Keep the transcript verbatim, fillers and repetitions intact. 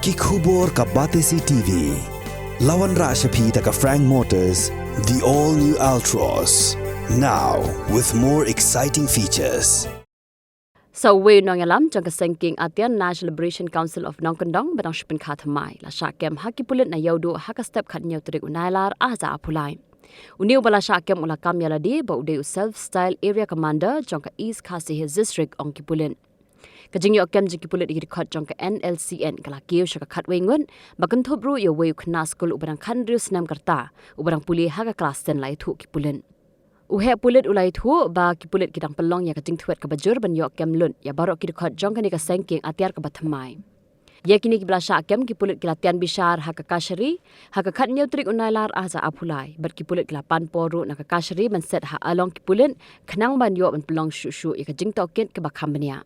Ki khubor ka Batesi T V. La wanrah sha phi da ka Frank Motors, the all new Altroz. Now with more exciting features. Sa uwei u nongïalam jong ka seng kieng atiar National Liberation Council of Nongkyndong ba dang shu pynkha thymmai la shah kem ha ki pulit na Ïewduh ha ka step khathynñiew tarik u Nailar ar hajar arphew lai. Une uba la shah kem u la kam ïa lade ba u dei u Self Style Area Commander jong ka East Khasi Hills District, ong ki pulit. Ka jingïoh kem jong ki pulit ïa ki dkhot jong ka N L C N ka la kiew sha ka khatwei ngut, ba kynthup ruh ïa uwei u khynnah skul uba dang khathynriew snem ka rta, uba dang pule ha ka klas ten, la ïathuh ki pulit. U heh pulit u la ïathuh ba ki pulit ki dang pynlong ïa ka jingthuh kaba jur ban ïoh kem lut ïa baroh ki dkhot jong kane ka seng kieng atiar kaba thymmai. Ïa kine kiba la shah kem ki pulit ki la tian bishar ha ka kashari ha ka khathynñiew tarik u Nailar ar hajar arphew lai, bad ki pulit ki la pan por ruh na ka kashari ban set ha along ki pulit khnang ban ïoh ban pynlong shuh shuh ïa ka jingtohkit kaba kham bniah.